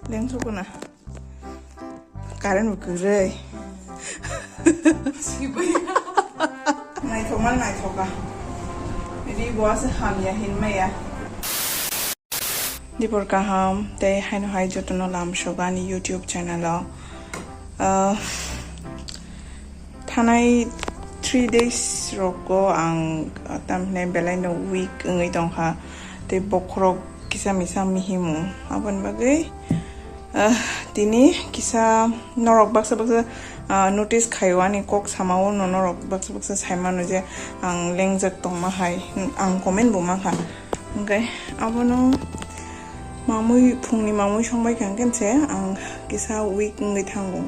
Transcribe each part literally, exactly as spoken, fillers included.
Lengthok na. Current bo kwrwi. Naithokma naithokha. Ri bo ase hamya hinmaya. Dipor kaham tei haino hai jotono lamsok ani YouTube channel o. Ah, thanai three days rogo ang, ah, tamhinai belai no weak wngwi tongkha. Tei bokhorok kisa misa mihimu. Aboni bagwi, ah, tini kisa norok baksa baksa, ah, notice khaio ani kok samao no norok baksa baksa saimano je ang lengjak tongma hai, ang comment bo mankha. Hwnkhe abono mamwi, phungni mamwi songbai kha hwnkhe se ang kisa weak wngwi thango.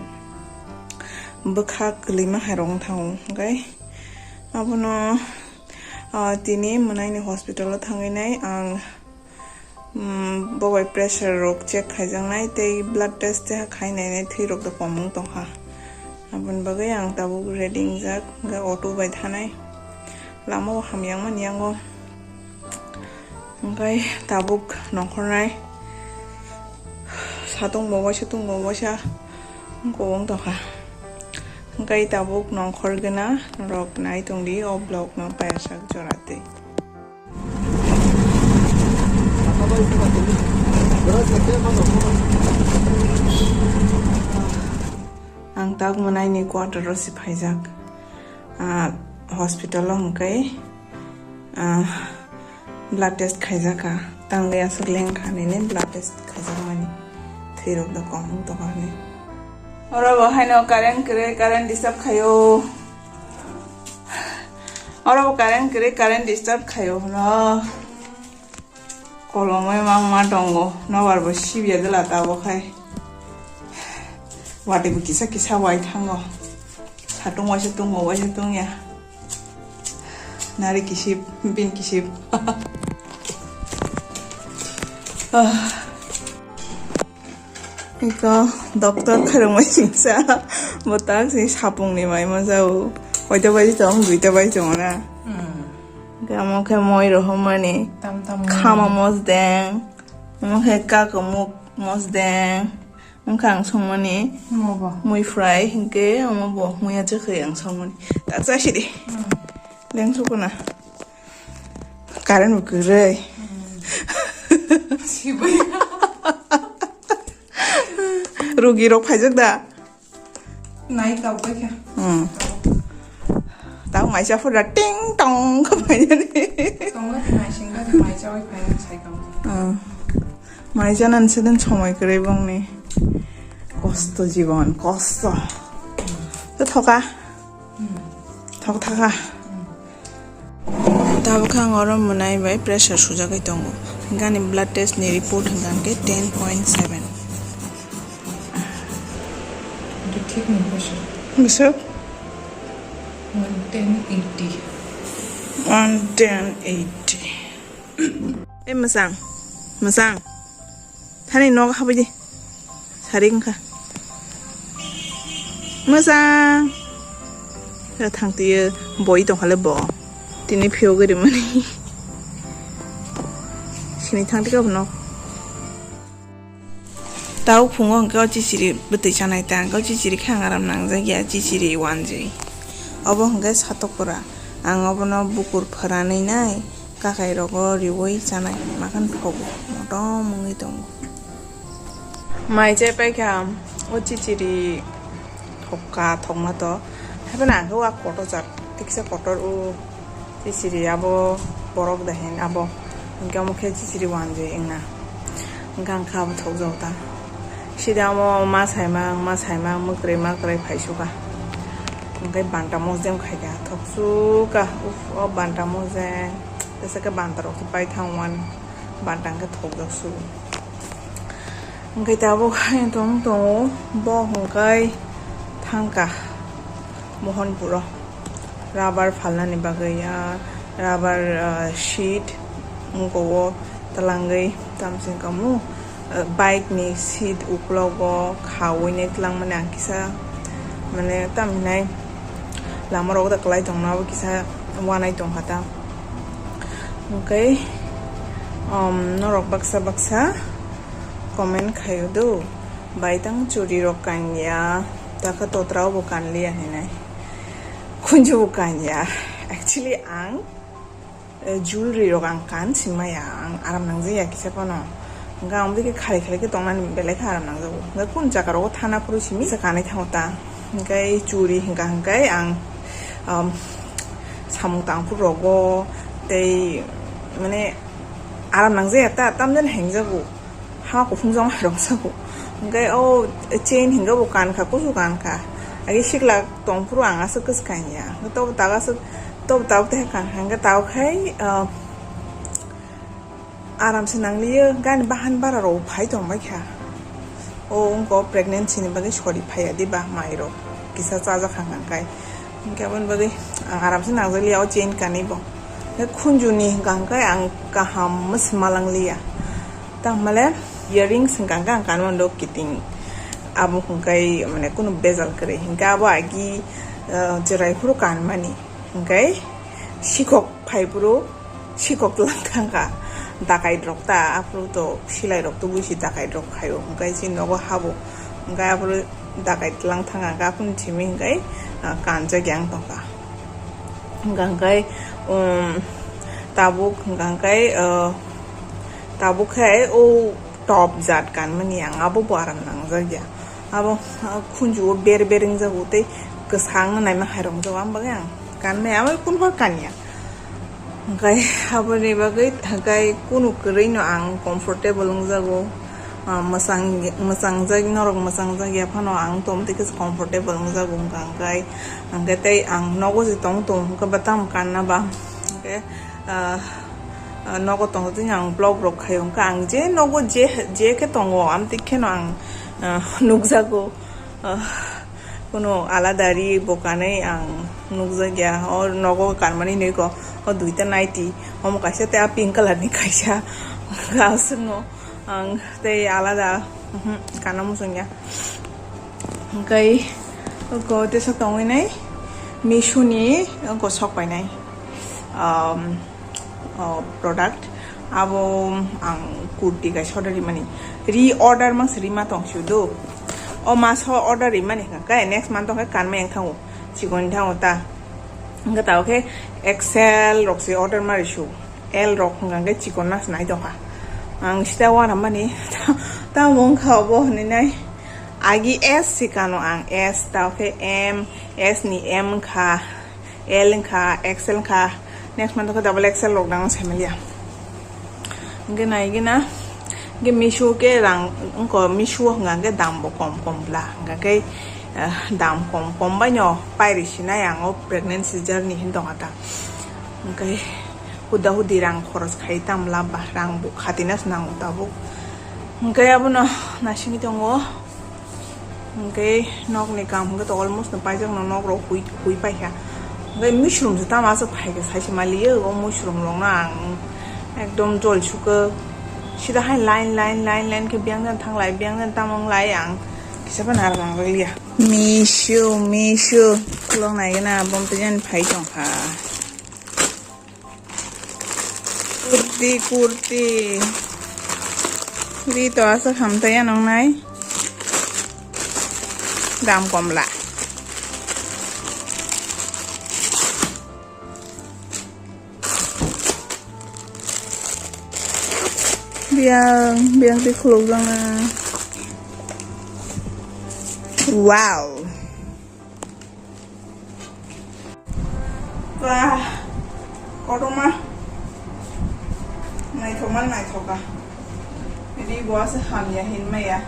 Bwkha kwlwima hai rok wng thango. Hwnkhe abono, ah, tini mwnaini hospital o thangwi nai ang, mm, bo bai pressure rok check khaijaknai tei blood test teha khainai nai thwi rok da kom wng tongkha. Aboni bagwi ang tabuk ready wngjak, hwnkhe auto bai thanai. Lama o hamya wngmani yango. Hwnkhe tabuk nongkhornai satung bo waisa tung bo waisa wng tongkha. Hwnkhe tabuk nongkhor gana norok nai tongdi o vlog no payasak jora twi. Ang tabuk mwnaini quarter o se phaijak. Ah, hospital o hwnkhe, ah, blood test khaijakha. Tangwi aswk lengkha nini blood test khaijakmani. Thwirok da kom wng tongkha hwnwi. Oro bo haino current kwrwi, current disturb khaio. Oro bo current kwrwi, current disturb khaio hwno. Kolomwi mangma tongo, nobar bo sibya dwla tabuk hai. Watwi bo kisa kisa wai thango. Satung waisa tungo, waisa tungya. Nari kisip, bin kisip. Ah. Iko doctor khairokmani singsa, bo tak si sapungni mai ma jao. Koita bai tong, duita bai tong na. Hmm. Hwnkhe omo khe moi rohormani. Tam tam moi. Khama mosdeng. Omo khe kakamuk mosdeng. Omo khe ang songmani. Omo bo. Mui fry hwnkhe omo bo muya chwkhwi ang songmani. Tak chasi di. Hmm. Lengsuku na. Current bo kwrwi. Sibui. Rugi rok phaijak da? Nai tabuk kha. Hmm. Tang maisa phura ting tong kha phainani. Tongla khe nai singla khe mai chawai phainani sai tong. Hmm. Mai janani sedin somoi kwrwi bongni. Kosto jibon, kosto. To thoka. Thok thaka. Tabuk khe ang oro mwnai bai pressure sujagwi tongo. Hwnkhe ani blood test ni report hwnkha hwnkhe ten point seven. Itu thik ni pressure. Bwswk? One ten eighty. One ten eighty. Ei mwsang, mwsang, thani nogo habwi di, sari wngkha. Mwsang, ya thang twi boi tongkha le bo, tini phiyogwi rimani. Sini thang twi khe bo nok. Tabuk phungo hwnkhe o chichiri bwtwi chanai ta, hwnkhe o chichiri khe ang aram nangjak ya, chichiri wanjwi. Obo hwnkhe satokora, ang obono bukur phwranwi nai, kakai rogo riui chanai, makhan thogo, motom wngwi tongo. Mai chai paikha o chichiri thokka thokma to, haiphano ang khe wa kotor jak, tiksa kotor o. Chichiri abo borok da hin abo. Hwnkhe omo khe chichiri wanjwi wngna. Hwnkhe ang kha abo thokjagota. Sida omo ma saimang, ma saimang, mwkrwi makrwi phaisuka. Hwnkhe banta mosdem khaika, thoksuka. Uff, o banta mosdem. Tesa khe banta rok khe paithang wan. Banta hwnkhe thokjak su. Hwnkhe tabuk haino tong tongo, bo hwnkhe thangkha Mohanpuro rubber phalnani bagwi, ah, rubber, ah, sheet wngkha o twlangwi, tamsing kamu, ah, bike ni seat uklogo khaui nai twlangmani ang kisa, mane, tamhinai lama rogo da kwlai tongna abo kisa wanai tongkha ta. Hwnkhe, um, norok baksa baksa Comment khaio do, baitang churi rok kanya, taka totra bo kanliya hinai. Khunju bo kanya. Actually, ang, eh, jewelry rok ang kan simaya, ang aram nangjaya kisa phano. Hingke ang bike khali khali ke tongnani belai khe aram nangjago. Hingke kun jaga rogo thana phuru simi sa kanai thango ta. Hingke churi hingka hingke ang, um, samung tangphuru rogo tei mane aram nangjaya ta, tamjani hengjago. Ha kuphung jong hai rok sago. Hingke o chain hingke bo kankha, kusu kankha. Agi sikla tongphuru ang aswk kwswkang ya. Tobo tak aswk, tobo tak tei kankha hingke tao khai, ah, aram se nangliyo, gani bahan bara rok phai tongbai kha. O wngko pregnancy ni bagwi sori phaiya diba mai rok. Kisa chajak kha hingkai. Hingke aboni bagwi ang aram se nangjakliya o chain kanwi bo. Hingke khunju ni hingka hingke ang kaham mwsma langliya. Tangmale earrings hingka hingke ang kanmani do kiting. Abo hingke mane kunu bejal kwrwi. Hingke abo agi, eh, jerai phuru kanmani. Hingke sikhok phai phuru sikhok tlang thangkha. Dakai rok ta, aphuru to silai rok tubui si dakai rok khaio. Hingke si nogo habo. Hingke aphuru dakai tlang thangkha. Hingke aphuru simi hingke, ah, kanjak yang tongkha. Hingka hingke, um, tabuk hingka hingke, uh, tabuk khe o top jat kanmani ang abo bo aram nangjak ya. Abo, uh, khunju o ber ber wngjago tei kwsang no naima hai rok jago, ang bagwi ang kanmaya abo kun hor kanya. Hingke aboni bagwi hingke kunu kwrwi no ang comfortable wngjago. Ah, mwchang, mwchangjak, norok mwchangjak ya phano ang tom tei khe comfortable wngjago wngkha hingke, hingke tei ang nogo se tong tong hingke ba tamo kanna ba hingke, ah, ah, nogo tong tei ang vlog rok khaio hingke ang je nogo je, je khe tongo amtwi kheno ang, ah, nukjago, ah, kuno alada ri bo kanwi ang nukjak ya o nogo kanmani hinwi ko o duita naiti omo kaisa tei a pink colour ni kaisa aswk no. Ang tei alada, mhm, kana muchungya. Hingkai oko tesa tongwi nai, Meesho ni oko sok painai, um, o product. Abo ang kurti kaisa order rimani. Re-order mang se rima tong siu do. O maso order rimani hingka kai next month tong khe kanmai ang thango. Chikon thango ta. Hingka tao khe X L rok se order mari su. L rok hwnka hwnkhe chikon nas nai tongkha. Ang sita uanamani tamo wngkha obo hwnwi nai. Agi S si kano ang S, tao khe M, S ni M wngkha, L wngkha, X L wngkha. Next month khe double X L rok dang saimaliya. Hwnkhe nai gina, hwnkhe Meesho khe rang wngkha, Meesho hwnka hwnkhe dam bo kom kom bla, hwnka khe, eh, dam kom kom bai no pairi sinai ang o pregnancy journey hin tongkha ta. Hwnkhe huda hudi rang khoros khai tam lab ba, rang bo khatina se nango tabuk. Hwnkhe abono naisingwi tongo. Hwnkhe nokni kam hwnkhe to almost no paijak no nok rok hui, hui paikha. Hwnkhe mushroom se tamo aswk phaikha saise maliyo, o mushroom rok no ang ekdom jol sukha. Sida hai line, line, line, line khe biyang jan thanglai, biyang jan tamo wnglai ang kisa phano narwk nangjak liya. Meesho, Meesho, khulok nai gana bom twi jan phai tongkha. Kurti, kurti. Ri to aswk hamtaiya nongnai. Dam komla. Biyang, biyang twi khulukjakna. Wow. Wah, kotorma. Naithokma naithokha. Ri bo asa hamya hinmaya.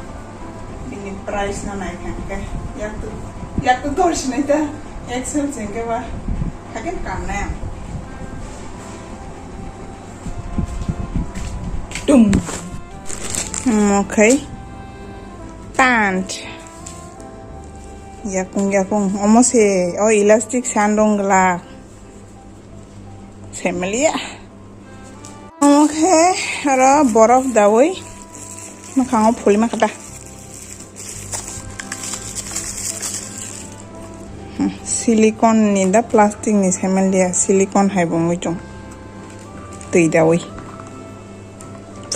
Bini price no naikha hwnkhe. Yak tu, yak tu dor sinai ta. X L se hwnkhe ba. Hakhe kanna. Tum. Omo khai. Pant. Yakung yakung. Omo se o elastic sandung glak. Semiliya. Omo khe oro borok dawi. Mwkhango phulima kata. Hmm, silicone ni da plastic ni semiliya. Silicone hai bo muitung. Twi dawi.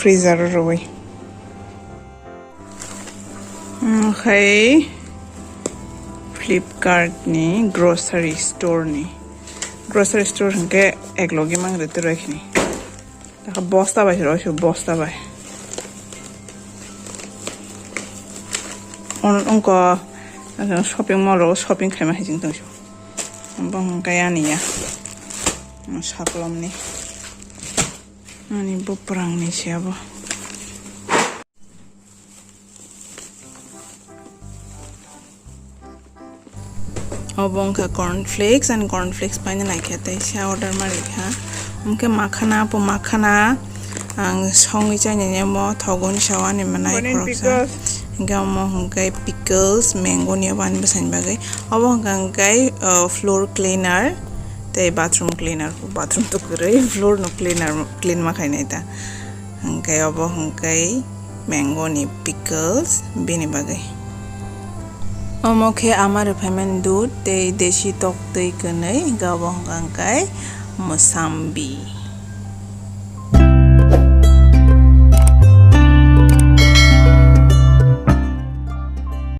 Freezer o rwi. Omo khe Flipkart ni grocery store ni. Grocery store hwnkhe eklogi mang rw twrwi khini. Takha bosta bai rw su bosta bai. On ongko shopping mall o shopping khaima hai jing tong su. Bo hwnkhe ani ya. Saklom ni. Ani buprang ni se abo. Obo wngkha corn flakes, ani corn flakes paina naikhe tei sa order ma rikha. Hwnkhe makhana, bo makhana ang songwi chainani omo thogo ni sao ani manai khoroksa. Hwnkhe omo hwnkhe pickles, mango ni obo ani bwsani bagwi. Obo hwnkha hwnkhe, uh, floor cleaner tei bathroom cleaner, bathroom to kwrwi, floor no cleaner, clean ma khainai ta. Hwnkhe obo hwnkhe mango ni pickles bini bagwi. Omo khe ama rwphaimani dudh tei desi tok twi kwnwi, hwnkhe obo hwnkha hwnkhe mosambi.